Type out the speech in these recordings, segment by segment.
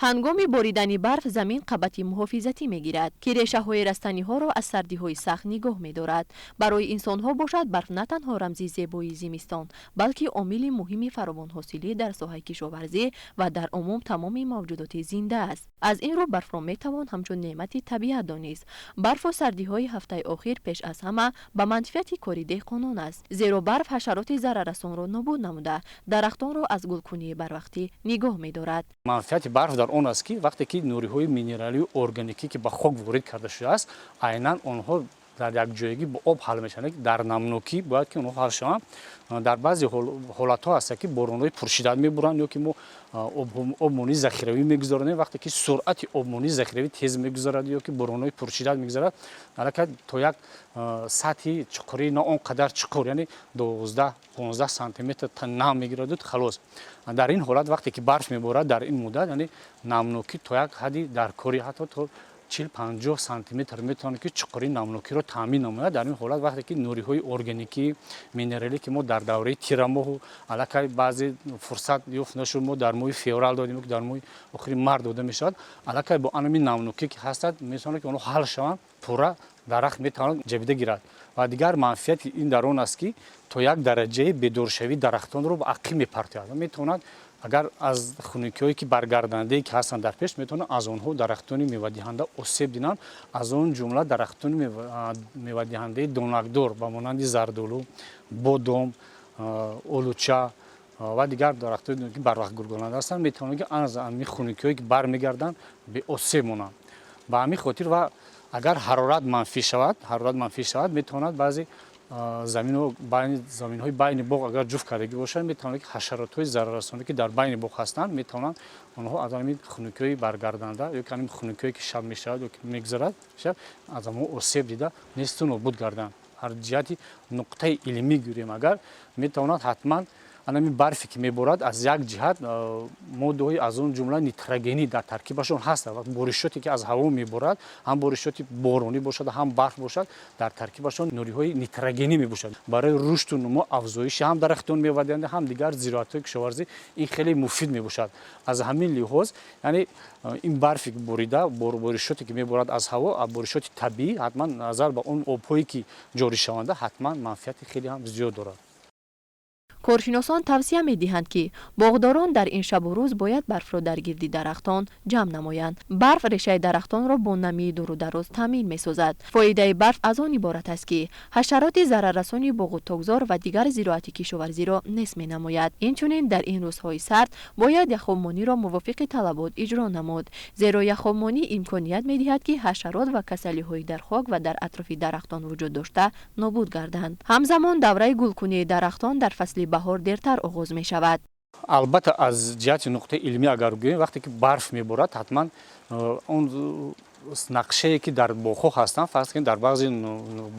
Ҳангоми боридани барф замин қабати муҳофизатӣ мегирад, ки решаҳои растаниҳоро аз сардиҳои сахт нигоҳ медорад. Барои инсонҳо бошад, барф на танҳо рамзи зебоии зимистон, балки омили муҳими фаровонҳосилӣ дар соҳаи кишоварзӣ ва дар умум тамоми мавҷудоти зинда аст. Аз ин рӯ барфро метавон ҳамчун неъмати табиат донист. Барфу сардиҳои ҳафтаи охир пеш аз ҳама ба манфиати кори деҳқонон аст, зеро барф ҳашароти зараррасонро нобуд намуда, дарахтонро аз гулкунии барвақтӣ нигоҳ медорад. Манфиати барф дар он аст, ки вақте ки нуриҳои минералию органикӣ, ки ба хок ворид карда шудааст, айнан онҳо дар якҷоягӣ бо об ҳал мешаванд, дар намнокӣ бояд ки онҳо ҳал шаванд. Дар баъзе ҳолатҳо ҳаста, ки боронҳои пуршиддат мебуранд ё ки мо обмонии захиравӣ мегузаронем. Вақте ки суръати обмонии захиравӣ тез мегузарад ё ки боронҳои пуршиддат мегузарад, аллакай то як сатҳи чуқурӣ, на он қадар чуқур, яъне 12-15 сантиметр нам мегираду халос. Дар ин ҳолат, вақте ки барф меборад, дар ин муддат, яъне намнокӣ то як ҳадди даркорӣ, ҳатто то 40-50 сантиметр метавонад, ки чуқурии намнокиро таъмин намояд. Дар ин ҳолат, вақте ки нуриҳои органикӣ, минералӣ, ки мо дар давраи тирамоҳу аллакай баъзе фурсат ёфт нашуд, мо дар моҳи феврал додем, ки дар моҳи охири март дода мешавад, аллакай бо анами намнокӣ, ки ҳастад, метавонад, ки онҳо ҳал шаванд, пурра дарахт метавонад ҷабида гирад. Ва дигар манфиати ин дар он аст, ки то як дараҷаи бедоршавии дарахтонро ба ақиб мепартояд ва метавонад, агар аз хунукиҳое, ки баргардандае, ки ҳастанд дар пеш, метавонанд аз онҳо дарахтони мевадиҳанда осеб динанд, аз он ҷумла дарахтони мевадиҳандаи донакдор ба монанди зардолу, бодом, олуча ва дигар дарахтоне, ки барвақт гулгонанда ҳастанд, метавонанд, ки аз ҳамин хунукиҳое, ки бармегарданд, беосеб монанд. Ба ҳамин хотир ва агар ҳарорат манфӣ шавад, метавонад баъзе замину заминҳои байни боғ агар ҷуфт кардагӣ бошанд, метавонад, ки ҳашаротҳои зараррасоне, ки дар байни боғ ҳастанд, метавонанд онҳо аз ҳамин хунукиҳои баргарданда ё ки ҳамин хунукиҳое, ки шаб мешавад ё ки мегузарад шаб, аз ҳамон осеб дида, несту нобуд гарданд. Ҳар ҷиҳати нуқтаи илмӣ гӯрем агар, метавонад ҳатман анами барфе, ки меборад, аз як ҷиҳат моддаҳои, аз он ҷумла нитрогенӣ, дар таркибашон ҳаст. Боришоте, ки аз ҳаво меборад, ҳам боришоти боронӣ бошад, ҳам барф бошад, дар таркибашон нуриҳои нитрогенӣ мебошад. Барои рушду нумо, афзоиши ҳам дарахтон мевадиҳанда, ҳам дигар зироатҳои кишоварзӣ ин хеле муфид мебошад. Аз ҳамин лиҳоз, яъне ин барфе, ки борида, боришоте, ки меборад аз ҳаво, боришоти табиӣ, ҳатман назар ба он обҳое, ки ҷорӣ шаванда, ҳатман манфиати хеле ҳам зиёд дорад. Коршиносон тавсия медиҳанд, ки боғдорон дар ин шабу рӯз бояд барфро дар гирди дарахтон ҷамъ намоянд. Барф решаи дарахтонро бо намии дуру дароз таъмин месозад. Фоидаи барф аз он иборат аст, ки ҳашароти зараррасони боғу токзор ва дигар зироати кишоварзиро нест менамояд. Инчунин дар ин рӯзҳои сард бояд яхобмониро мувофиқи талабот иҷро намуд, зеро яхобмонӣ имконият медиҳад, ки ҳашарот ва касалиҳои дар хок ва дар атрофи дарахтон вуҷуд дошта нобуд гарданд. Ҳамзамон давраи гулкунии дарахтон дар фасли баҳор дертар оғоз мешавад. Албатта, аз ҷиҳати нуқтаи илмӣ агар гӯем, вақте ки барф меборад, ҳатман он нақшае, ки дар боғҳо ҳастанд, фарз кунед, дар баъзе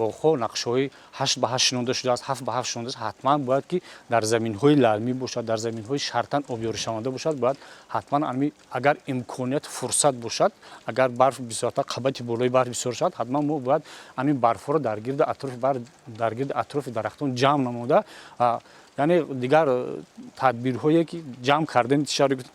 боғҳо нақшаҳои 8 ба 8 шинонда шудааст, 7 ба 7 шинонда шудааст, ҳатман бояд, ки дар заминҳои лалмӣ бошад, дар заминҳои шартан обёришаванда бошад, бояд ҳатман ами агар имконият, фурсат бошад, агар барф бисёртар, қабати болои барф бисёр шавад, ҳатман мо бояд ҳамин барфҳоро дар гирди атрофи дарахтон ҷамъ намуда, яъне дигар тадбирҳое, ки ҷамъ кардани,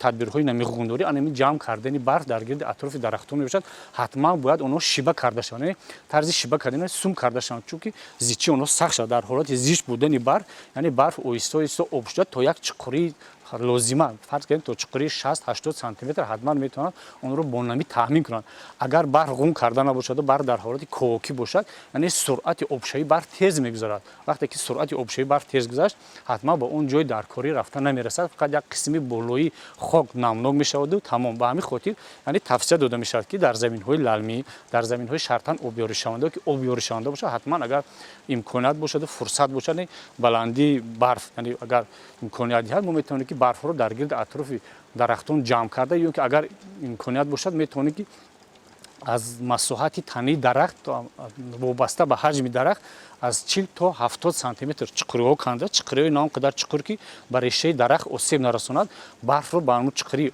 тадбирҳои намиғундорӣ, анами ҷамъ кардани барф дар гирди атрофи дарахтон мебошад. Ҳатман бояд онҳо шиба карда шаванд, яъне тарзи шиба кардани, сум карда шаванд, чунки зичии онҳо сахт шавад. Дар ҳолати зич будани барф, яъне барф оҳиста оҳиста об шуда, то як чуқурии лозима, фарз кунем, то чуқурии 60-80 сантиметр, ҳатман метавонад онро бо намӣ таъмин кунанд. Агар барф ғун карда набошаду барф дар ҳолати ковокӣ бошад, яъне суръати обшавии барф тез мегузарад. Вақте ки суръати обшавии барф тез гузашт, ҳатман ба он ҷои даркорӣ рафта намерасад, фақат як қисми болоии хок намнок мешаваду тамом. Ба ҳамин хотир, яъне тавсия дода мешавад, ки дар заминҳои лалмӣ, дар заминҳои шартан обёришаванда, ки обёришаванда бошад, ҳатман агар имконият бошаду фурсат бошад, баландии барф, яъне агар имконият диҳад, мо метавонем, ки барфҳоро дар гирди атрофи дарахтон ҷамъ карда, ё ки агар имконият бошад, метавонем, ки аз масоҳати танаи дарахт, вобаста ба ҳаҷми дарахт, аз 40 то 70 сантиметр чуқуриҳо канда, чуқуриҳои на он қадар чуқур, ки ба решаи дарахт осеб нарасонад, барфро ба ҳамун чуқурӣ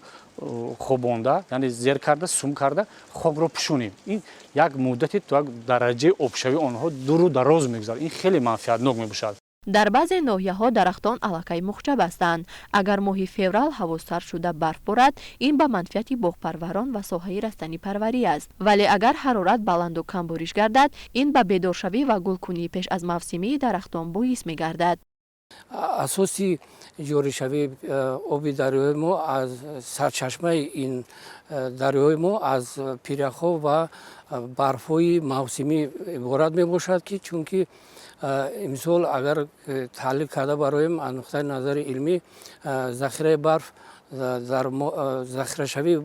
хобонда, яъне зер карда, сум карда, хокро пӯшонем. Ин як муддате то як дараҷаи обшавии онҳо дуру дароз мегузарад. Ин хеле манфиатнок мебошад. Дар баъзе ноҳияҳо дарахтон аллакай мухча бастаанд. Агар моҳи феврал ҳаво сард шуда барф борад, ин ба манфиати боғпарварон ва соҳаи растанипарварӣ аст. Вале агар ҳарорат баланду камбориш гардад, ин ба бедоршавӣ ва гулкунии пеш аз мавсимии дарахтон боис мегардад. Асоси ҷоришавии оби дарёи мо аз сарчашмаи ин дарёи мо аз пиряхҳо ва барфҳои мавсимӣ иборат мебошад, ки чунки имсол агар таҳлил карда бароем аз нуқтаи назари илмӣ, захираи барф дар захирашавии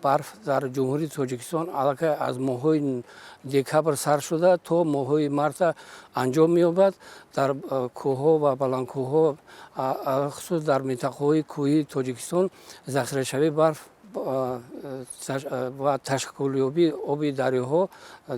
барф дар Ҷумҳурии Тоҷикистон аллакай аз моҳҳои декабр сар шуда, то моҳҳои марта анҷом меёбад. Дар кӯҳҳо ва баландкӯҳҳо, хусус дар минтақаҳои кӯҳии Тоҷикистон, захирашавии барф ва ташаккулёбии оби дарёҳо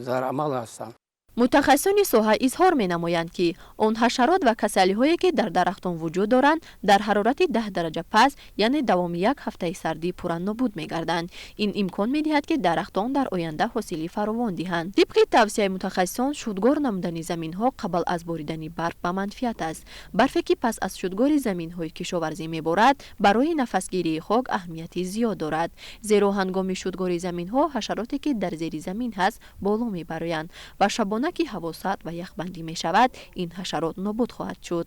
дар амал ҳастанд. Мутахассисони соҳа изҳор менамоянд, ки он ҳашарот ва касалиҳое, ки дар дарахтон вуҷуд доранд, дар ҳарорати 10 дараҷа пас, яъне давоми як ҳафтаи сардӣ, пурра нобуд мегарданд. Ин имкон медиҳад, ки дарахтон дар оянда ҳосили фаровон диҳанд. Тибқи тавсияи мутахассисон, шудгор намудани заминҳо қабл аз боридани барф ба манфиат аст. Барфе, ки пас аз шудгори заминҳои кишоварзӣ меборад, барои нафасгирии хок аҳамияти зиёд дорад, зеро ҳангоми шудгори заминҳо ҳашароте, ки дар зери замин ҳаст, боло мебароянд ва шабона ки ҳаво сард ва яхбандӣ мешавад, ин ҳашарот нобуд хоҳад шуд.